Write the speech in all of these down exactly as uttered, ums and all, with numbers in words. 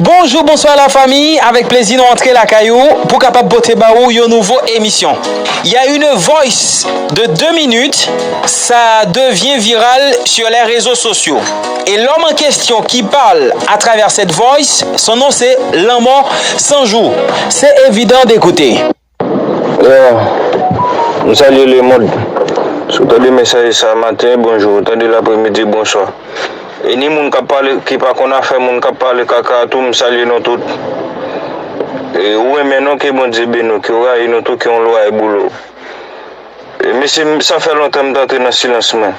Bonjou, bonswa la fami, avèk plezi nou antre lakay ou pou kapab pote ba ou yon nouvo emisyon. Il y a une voice de deux minutes, ça devient viral sur les réseaux sociaux. Et l'homme en question qui parle à travers cette voice, son nom c'est Lanmò San Jou. C'est évident d'écouter. Yo, m salye lemonn. Si w tande mesaj sa maten, bonjou. Ou tande l apremidi, bonswa. E ni moun k ap pale, ki pa konn afè moun k ap pale kaka a tou, m salye nou tout. E ou renmen nou, ke Bondye beni w, ke w rayi nou tou, ke yon lwa e boule w. E mesye, m- sa fè lontan m t antre nan silans mwen.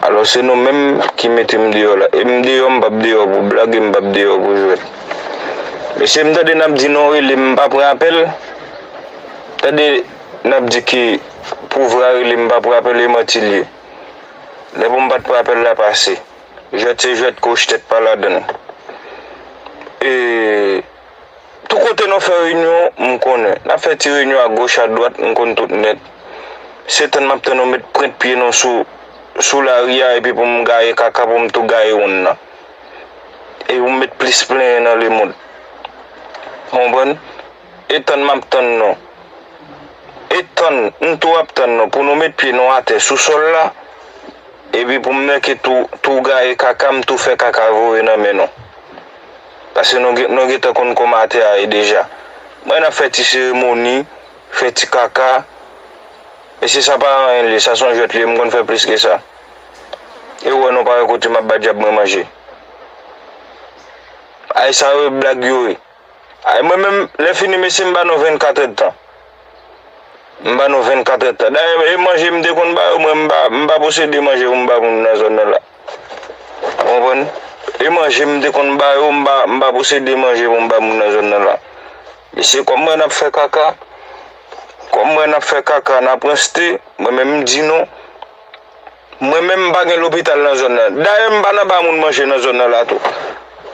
Alò se nou menm ki mete m deyò la. E m deyò, m p ap deyò pou blag, e m p ap deyò pou jwèt. Mesye, m tande n ap di non rele m pa pran apèl. Tande n ap di ke pou vra rele m pa pran apèl, e manti l ye. Lè pou m pa t pran apèl la pase. Jwèt se jwèt, kouch tèt pa ladan l. E Tou kote nou fè reyinyon, m konnen. N ap fè ti reyinyon agoch, adwat, m konn tout nèt. Se tann m ap tann nou met pwent pye nou sou, sou lari a, epi pou m gaye kaka, pou m tou gaye wonn nan. Epi pou m met plis plenyen nan lemonn. Ou konprann? E tann m ap tann nou. E tann, m tou ap tann nou, pou nou met pye nou atè sou sòl la, epi pou m manke tou, tou gaye kaka, m tou fè kaka voye nan men nou. Paske nou gen- nou gentan konn kòman atè a ye deja. Mwen n ap fè ti seremoni, fè ti kaka. Mesye, sa pa anyen li ye, sa se yon jwèt li ye, m konn fè plis ke sa. E ou wè nou pa wè kote m ap ba dyab mwen manje. Ay sa yo blag yo ye. Ay mwen menm, lè fini mesye, m ba nou vennkat èdtan. M ba nou vennkat èdtan. Dayè, e manje m te konn ba yo, mwen m pa, m pa posede manje pou m ba moun nan zòn nan la. Ou konprann? E manje m te konn ba yo, m pa, m pa posede manje pou m ba moun nan zòn nan la. Mesye, kòm mwen n ap fè kaka, kòm mwen n ap fè kaka, n ap ranste, mwen menm m di nou, mwen menm m pa gen lopital nan zòn nan. Dayè, m pa nan ba moun manje nan zòn nan la tou.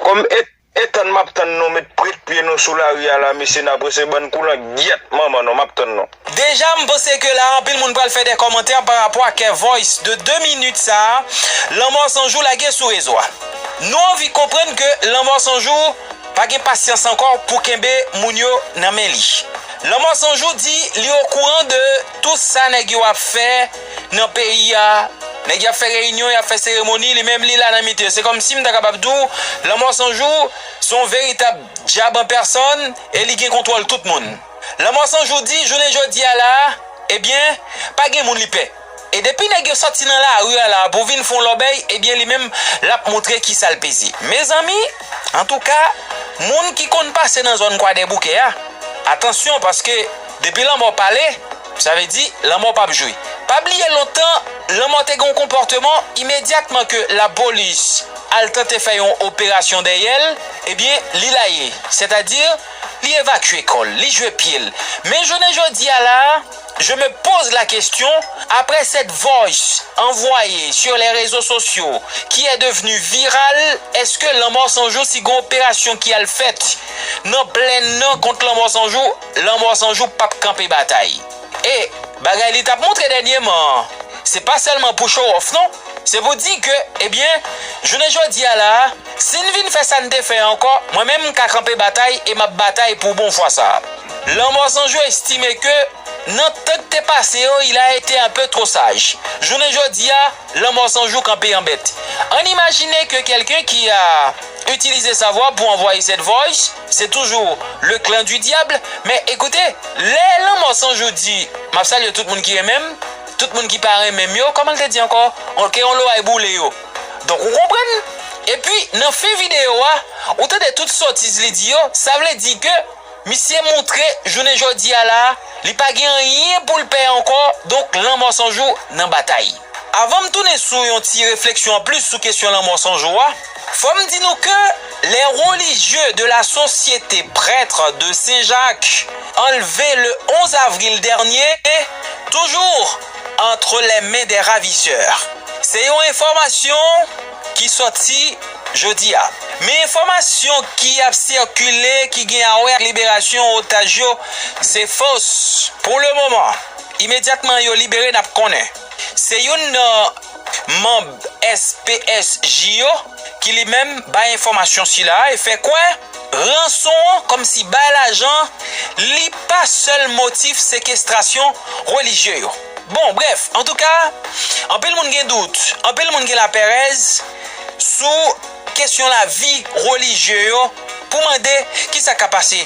Kòm e E tann m ap tann nou met pwent pye nou sou lari a la, mesye, n ap ranse bann koulangyèt manman nou, m ap tann nou. Deja, m panse ke la, anpil moun pral fè de kòmantè pa rapò a kè voice de de minit sa a, Lanmò San Jou lage sou rezo a. Nou anvi konprann ke Lanmò San Jou pa gen pasyans ankò pou kenbe moun yo nan men li. Lanmò San Jou di li okouran de tout sa nèg yo ap fè nan peyi a. Nèg y ap fè reyinyon, y ap fè seremoni, li menm li la nan mitan yo. Se kòmsi m ta kapab di w, Lanmò San Jou se yon veritab dyab an pèsòn e li gen kontwòl tout moun. Lanmò San Jou di, jounen jodi a la a, ebyen, pa gen moun li pè. E depi nèg yo sòti nan lari a la a pou vin fè yon lòbèy, ebyen, li menm, l ap montre kisa l peze. Mezanmi, antouka, moun ki konn pase nan zòn Kwadèboukè a, atansyon, paske depi lanmò pale, sa vle di lanmò p ap jwe. Pa bliye lontan, lanmò te gen yon konpòteman, imedyatman ke lapolis al tante fè yon operasyon dèyè l, ebyen, li laye. Sètadi, li evakye kò l, li jwe pye l. Men jounen jodi a la a, je me pose la question, après cette voice envoyée sur les réseaux sociaux qui est devenue virale, èske Lanmò San Jou, si gen operasyon ki al fèt nan plèn nan kont Lanmò San Jou, Lanmò San Jou p ap kanpe batay? E bagay li t ap montre dènyèman an, se pa sèlman pou show off non, se pou di ke, ebyen, jounen jodi a la a, si n vin fè sa n te fè ankò, mwen menm m ka kanpe batay e m ap batay pou bon fwa sa a. Lanmò San Jou estime ke nan tan k te pase yo, il a été un peu trop sage. Jounen jodi a, Lanmò San Jou kanpe an bèt. Ann imajine ke quelqu'un qui a utilisé sa voix pour envoyer cette voice, c'est toujours le clan du diable. Men ekoute, lè Lanmò San Jou di, m ap salye tout moun ki renmen m, tout moun ki pa renmen m yo, kòman l te di ankò? Ke yon lwa e boule yo. Donk, ou konprann? Epi, nan fen videyo a, ou tande tout sotiz li di yo, sa vle di ke misye montre, jounen jodi a la a, li pa gen anyen pou l pè ankò, donk Lanmò San Jou nan batay. Avan m tounen sou yon ti refleksyon anplis sou kesyon Lanmò San Jou a, fò m di nou ke les religieux de la Société Prêtre de Saint-Jacques enlevés le onze avril dernier, toujours entre les mains des ravisseurs. Se yon enfòmasyon ki sòti jodi a. Men enfòmasyon ki ap sikile, ki gen a wè ak liberasyon otaj yo, se fos. Pou le moman, imedyatman yo libere, n ap konnen. Se youn nan manm S P S J yo ki li menm bay enfòmasyon sila e fè kwè ranson an, kòmsi bay lajan, li pa sèl motif sekestrasyon relijye yo. Bon, brèf, antouka, anpil moun gen dout, anpil moun gen lapèrèz sou kesyon lavi relijye yo pou mande kisa k ka pase.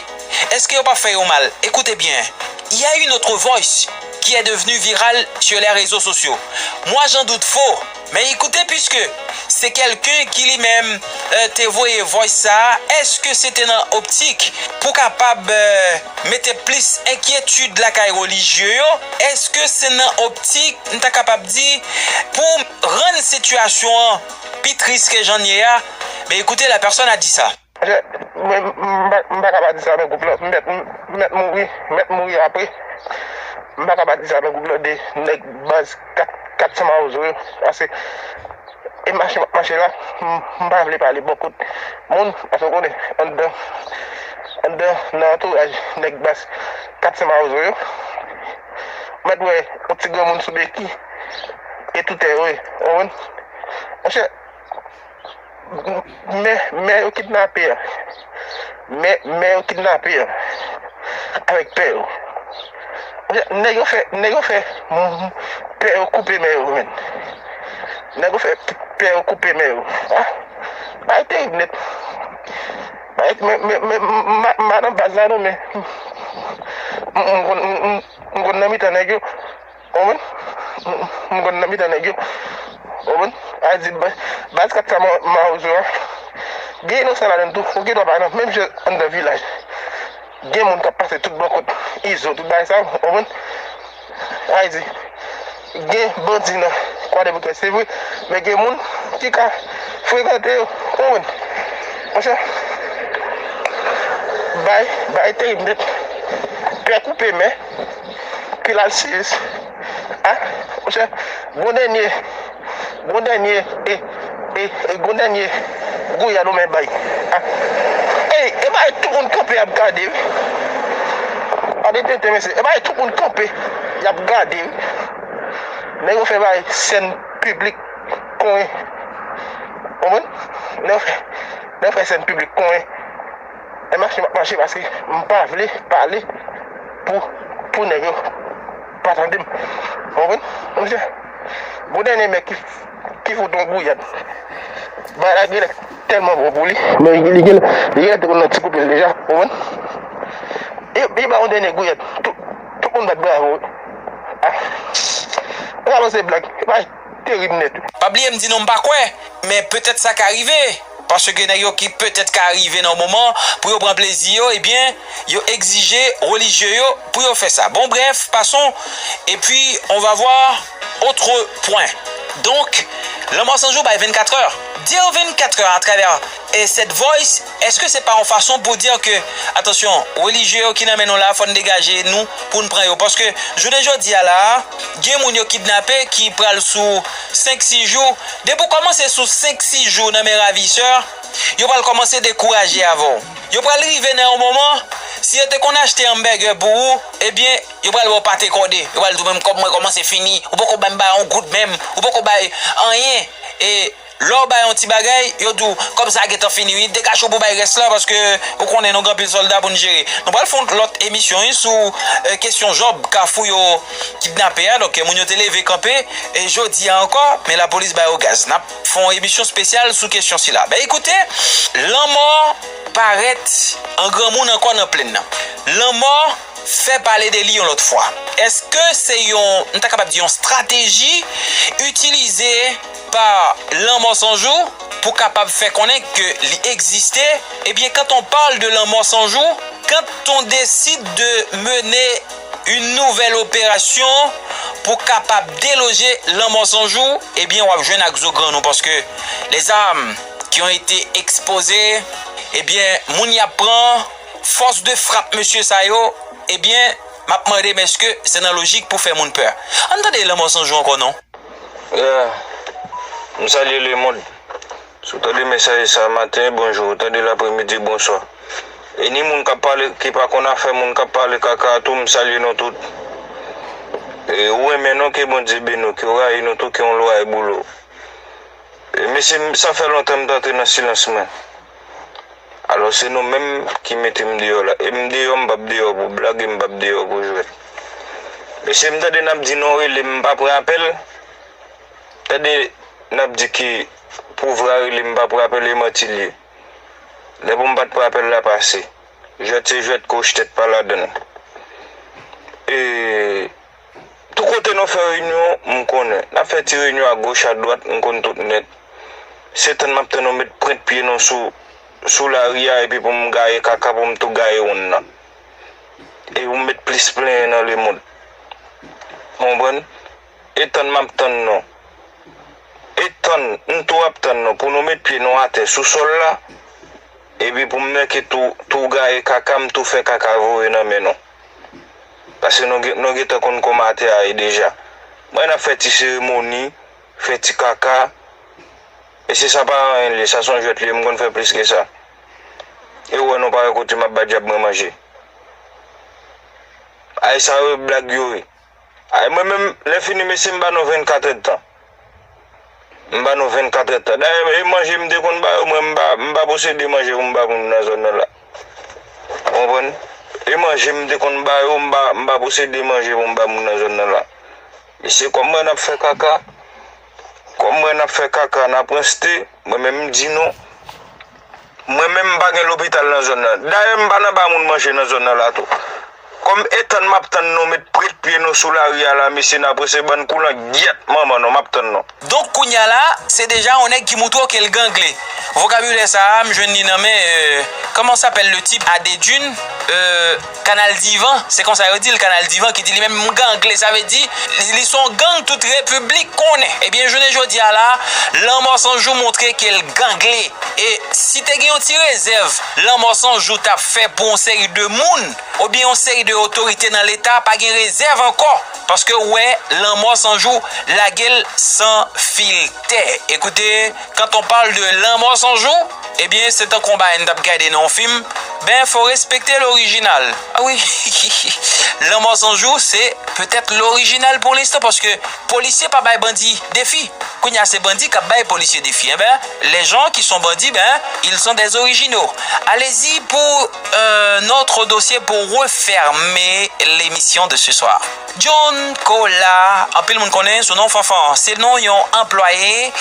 Èske yo p ap fè yo mal? Écoutez bien. Il y a une autre voice qui est devenue virale sur les réseaux sociaux. Moi, j'en doute fort. Mais écoutez, puisque c'est quelqu'un qui lui-même euh, te voye voice sa, èske se te nan optik pou kapab euh, mete plis enkyetid lakay relijye yo? Èske se nan optik, m ta kapab di, pou rann sitiyasyon an pi tris ke jan l ye a? Mais écoutez, la personne a dit ça. Mwen, m pa ka pa di sa nan gwoup lan. M mèt, m mèt mouri, m mèt mouri apre. M pa ka pa di sa nan gwoup lan de nèg baz kat, kat san mawozo yo. Pase, e mache m ap mache la, m, m pa vle pale bò kot moun, pase w konnen, anndan, anndan, nan antouraj nèg baz kat san mawozo yo, m mèt wè yon ti granmoun sou beki, e toutè yo ye, w konprann? Monchè, men, men yo kidnape a. Men, men yo kidnape a. Avèk pè yo. Nèg yo fè, nèg yo fè, mm, pè yo koupe men yo, menn. Nèg yo fè pè yo koupe men yo. Ah, bagay terib nèt. Bagay, men, men, men, m, m, m, m nan baz la, non, men. M, m, m, m, m, m konn nan mitan nèg yo. Ou konprann? M, m, m konn nan mitan nèg yo. Ou konprann? A di, ba-, baz kat sa ma-, mawozo a. Gen inosan ladan l tou. Ou gen dwa pa nan menm jan anndan vilaj. Gen moun k ap pase tout bò kot Izo, tout bagay sa yo, ou konprann? A di, gen bandi nan Kwadèboukè, se vre, men gen moun ki ka frekante yo, ou konprann? Monchè, bay, bay terib nèt. Pè koupe men, pil al siz. A, monchè, gon dènye Gon dènye, e, e, e, gon dènye gouyad ou men bay. Ah. Ey, e bay tout moun kanpe y ap gade, wi. Gade tenten, mesye. E bay tout moun kanpe y ap gade, wi. Nèg yo fè bay sèn piblik konyen. Konprann? Nèg yo fè, nèg yo fè sèn piblik konyen. E mache m ap mache paske m pa vle pale pou, pou nèg yo pa tande m. Ou konprann? Monchè, gon dènye nèg ki, ki fout yon gouyad. Bagay la genlè tèlman bon pou li. Men li gen, li genlè te konn nan ti koupe l deja. Ou konprann? E, e ba yon dènye gouyad. Tout, tout moun bat bravo. Ah. Ou ka panse blag. E bagay terib nèt. Pa bliye m di nou m pa kwè, men petèt sa ka rive. Paske nèg yo ki petèt ka rive nan yon moman pou yo pran plezi yo, ebyen, yo egzije relijye yo pou yo fè sa. Bon, bref, passons, et puis on va voir autre point. Donk, Lanmò San Jou bay vennkat è. Dire vennkat è à travers, eh, cette voice, èske se pa yon fason pou di ke, atansyon, relijye yo ki nan men nou la, fò n degaje nou pou n pran yo? Paske, jounen jodi a la, gen moun yo kidnape ki pral sou senk sis jou. Depi w kòmanse sou senk sis jou nan men ravisè, yo pral kòmanse dekouraje avè w. Yo pral rive nan yon moman, si yo te konn achte anbègè pou ou, ebyen, yo pral ba w pate kòde. Yo pral di w menm kòb mwen kòmanse fini, ou poko ba m bay yon goud menm, ou poko bay anyen. E lè w bay yon ti bagay, yo di w kòb sa gentan fini wi, degaje w pou bay rès la paske ou konnen nou gen anpil sòlda pou n jere. Nou pral fè yon lòt emisyon wi sou, eh, kesyon Jòb, kafou yo kidnape a. Donk, moun yo te leve kanpe, e jodi a ankò, men lapolis ba yo gaz. N ap fè yon emisyon espesyal sou kesyon sila. Ben, ekoute, lanmò parèt an granmoun ankò nan plèn nan. Lanmò fè pale de li yon lòt fwa. Èske se yon, nou ta kapab di yon estrateji itilize pa Lanmò San Jou pou kapab fè konnen ke li egziste? Ebyen, quand on parle de Lanmò San Jou, quand on décide de mener une nouvelle opération pou kapab deloje Lanmò San Jou, ebyen, w ap jwenn ak zo grann ou, paske les armes qui ont été exposées, ebyen, moun y ap pran, fòs de frap mesye sa yo, ebyen, m ap mande m èske se nan lojik pou fè moun pè? Ann tande Lanmò San Jou ankò non. Yeah. M salye lemonn. Si w tande mesaj sa maten, bonjou. Ou tande lapremidi, bonswa. E ni moun k ap pale, ki pa konn afè moun k ap pale kaka a tou, m salye nou tout. E ou renmen nou, ke Bondye beni w, ke w rayi nou tou, ke yon lwa e boule w. E mesye, m- sa fè lontan m t antre nan silans mwen. Alò, se nou menm ki mete m deyò la. E m deyò, m p ap deyò pou blag, e m p ap deyò pou jwèt. Mesye, m tande n ap di non rele, m pa pran apèl. Tande n ap di ke pou vra rele, m pa pran apèl, e manti l ye. Lè pou m pa t pran apèl la pase. Jwèt se jwèt, koch tèt pa ladan l. E Tout kote nou fè reyinyon, m konnen. N ap fè ti reyinyon agoch, adwat, m konn tout nèt. Se tann m ap tann nou met pwent pye nou sou, sou lari a, epi pou m gaye kaka, pou m tou gaye wonn nan. E pou m met plis plenyen nan lemonn. Ou konprann? E tann m ap tann nou. E tann, m tou ap tann nou, pou nou met pye nou atè sou sòl la, epi pou m mèke tou, tou gaye kaka, m tou fè kaka voye nan men nou. Paske nou gen- nou gentan konn kòman atè a ye deja. Mwen n ap fè ti seremoni, fè ti kaka. E se sa pa anyen l ye, sa se yon jwèt li ye, m konn fè plis ke sa. E ou wè nou pa wè kote m ap ba dyab mwen manje. Ay sa yo blag yo ye. Ay mwen menm, lè fini mesye m ba nou vennkat èdtan. M ba nou vennkat èdtan. Dayè, e manje m te konn ba yo, mwen m pa, m pa posede manje pou m ba moun nan zòn nan la. Ou konprann? E manje m te konn ba yo, m pa, m pa posede manje pou m ba moun nan zòn nan la. Mesye, kòm mwen n ap fè kaka, kòm mwen n ap fè kaka, n ap ranste, mwen menm m di nou, mwen menm m pa gen lopital nan zòn nan. Dayè, m pa nan ba moun manje nan zòn nan la tou. Kòm e tann m ap tann nou met pwent pye nou sou lari a la, mesye, n ap rese bann koulan gyèt manman nou, m ap tann nou. Donk, kounya la, se deja yon nèg ki moutre w ke l gangle. Vokabilè sa a, m jwenn li nan men, euh, comment s'appelle le type à Dédune, euh, Kanal Divan, se konsa yo di l, Kanal Divan, ki di li menm m gangle, sa vle di, li, li se yon gang tout repiblik konnen. Ebyen, jounen jodi a la, Lanmò San Jou montre ke l gangle. E si te gen yon ti rezèv Lanmò San Jou t ap fè pou yon seri de moun, oubyen yon seri de otorite nan Leta, pa gen rezèv ankò. Paske w wè, Lanmò San Jou lage l san filtè. Écoutez, quand on parle de Lanmò San Jou, ebyen, se tankou yon bagay n t ap gade nan yon fim. Ben, faut respecter l'original. Ah oui. Lanmò San Jou, se petèt lorijinal pou lenstan, paske polisye pa bay bandi defi. Kounya, se bandi k ap bay polisye defi. Eh ben, les gens qui sont bandits, ben, ils sont des originaux. Allez-y pour, euh, notre dossier pour refermer l'émission de ce soir. John Cola, anpil moun konnen sou non Fanfan, se non yon anplwaye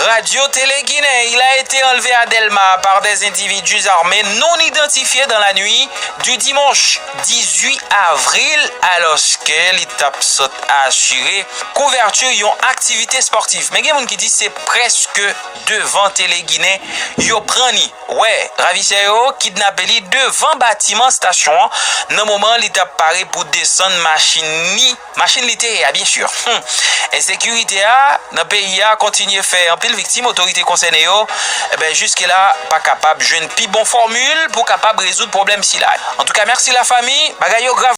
Radio Télé Guinéen. Il a été enlevé à Dèlma par des individus armés non identifiés dans la nuit du dimanche dix-huit avril, alòske li t ap sot asire kouvèti yon aktivite spòtif. Men gen moun ki di se prèske devan Télé Guinéen yo pran li. Wè, ravisè yo kidnape li devan batiman estasyon an nan moman li t ap pare pou desann machin li, machin li te ye a, byen si. Hmm. Ensekirite a nan peyi a kontinye fè anpil viktim. Otorite konsène yo, eh ben, jiskela, pa kapab jwenn pi bon fòmil pou kapab rezoud pwoblèm sila. Antouka, mèsi lafanmi, bagay yo grav.